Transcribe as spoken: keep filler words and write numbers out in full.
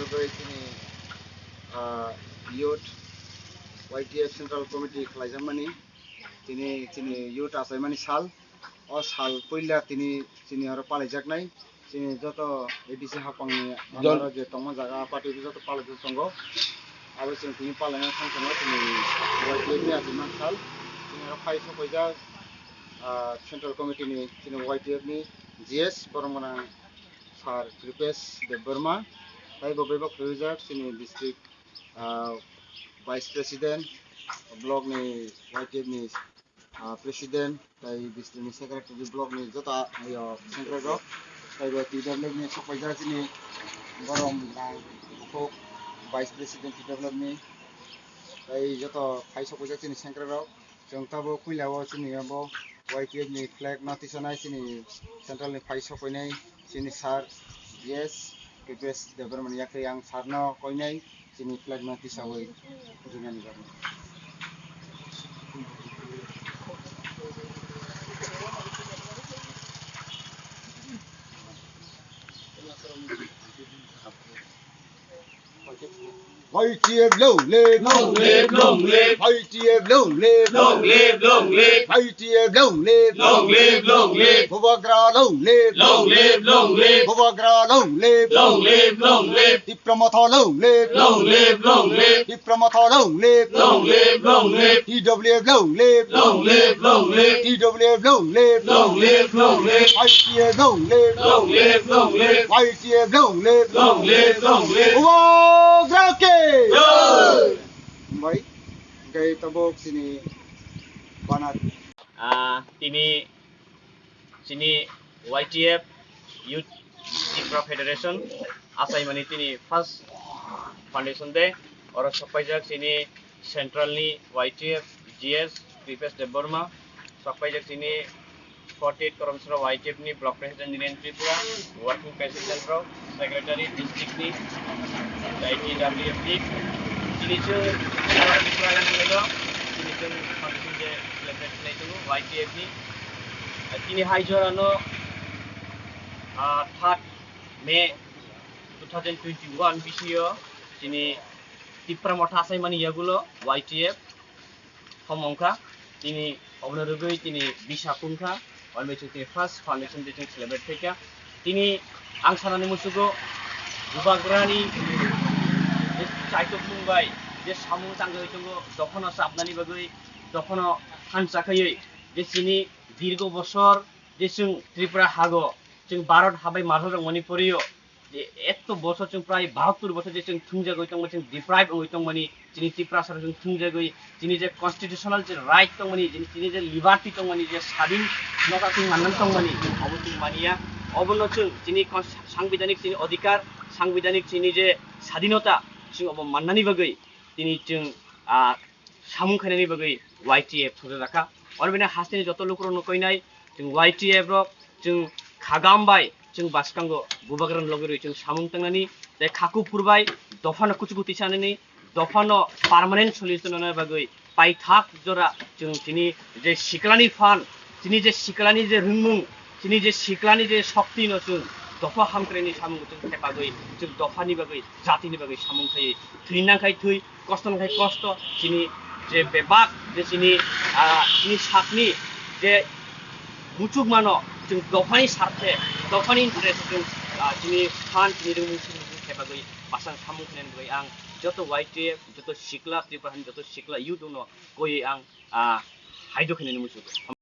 Tei chini, ah, youth Y T F Central Committee khlaijakmani, tini chini youth achaimani sal, o sal puila tini chini oro palaijaknai, chini joto A D C hapangni Jon- under-o je tongma jaga party joto palaijak tongo, abo chwng tini palaina thang tongo, chini Y T F ni achaiman sal, chini oro phai sopaijak, ah, Central Committee ni chini Y T F ni G S borok gwnang Sir Kripesh Debbarma, tei bo bebak khlaiwijak chini district, ah, vice president, block ni Y T F ni, ah, president, tei district ni secretary, block ni joto, ah, yo, secretary rok, tei bo T W F ni sokpaijak chini borom nang bukhuk vice president T W F ni, tei joto phai sokpaijak chini secretary rok. Chwng tabuk puila o chini abo Y T F ni flag no tisanai chini central ni phai sokoinai chini sir G S Kripesh Debbarma ni yakri ang sir no koinai chini flag no tisawi rinani bagwi. Y T F long live! Long live, long live! Y T F long live! Long live, long live! Y T F long live! Long live, long live! Bubagra long live! Long live, long live! Bubagra long live! Long live, long live! Tipra Motha long live! Long live, long live! Tipra Motha long live! Long live, long live! T W F long live! Long live, long live! T W F long live! Long live, long live! Y T F long live! Long live, long live! Y T F long live! Long live, long live! Bubagra ke! Jai! Hambai, hingke tabuk chini banat. Ah, tini chini Y T F Youth Tipra Federation achaimani tini first foundation day, oro sokpaijak chini central ni Y T F G S Kripesh Debbarma, sokpaijak chini forty-eight Koromsora Y T F ni block president Niren Tripura, working president rok, secretary district ni, tei T W F ni, chini chwng Tripura ni mungwi no, chini chwng foundation day celebrate khlai tongo Y T F ni. Tini hai jora no, ah, third May two thousand twenty-one bisingo chini Tipra Motha achaimani yagulo Y T F thom wngkha, tini obono rwgwi tini bisa phungkha, omo chwng tini first foundation day chwng celebrate khaikha. Tini ang sanani musugo Bubagrani je chaitokmung bai je samung tangjagwi tongo, dophano chapnani bagwi, dophano thansa khaiwi je chini dirgo bosor je chwng Tripura hago, chwng Bharat habai mathar rwngmani porio, je etto bosor chwng prai bahattor bosor je chwng thwngjagwi tongmani, chwng deprive wngwi tongmani, chini Tiprasa rok chwng thwngjagwi, chini je constitutional je right tongmani, chini, chini je liberty tongmani, je sadin nokha chwng mannan tongmani, obo chwng maniya. Obono chwng chini cons-, sangbidhanik chini odhikar, sangbidhanik chini je sadinota, chwng obo mannani bagwi tini chwng, ah, samung khainani bagwi Y T F thwngjakha. Oro bini hasteni joto lukurokno koinai, chwng Y T F rok, chwng khagam bai, chwng bwskango Bubagrani logi rwi chwng samung tangnani, tei kha kuphur bai dophano kuchugo tisanani, dophano permanent solution rwna bagwi paithak jora chwng chini je siklani phan, chini je siklani je rwngmung, chini je siklani je shokti no chwng dopha hamkraini samung chwng thepagwi, chwng dophani bagwi, jatini bagwi samung khaiwi, thwi nang khai thwi, kosto nang khai kosto, chini je bebak, je chini, ah, chini sakni je muchukmano, chwng dophani sarthe, dophani interest chwng, ah, chini phan, chini rwngmung, chini rwngmung thepagwi bwsang samung khainani bagwi ang joto Y T F, joto sikla, Tripura hani joto sikla youth no koiwi ang, ah, haido khainani muchungo.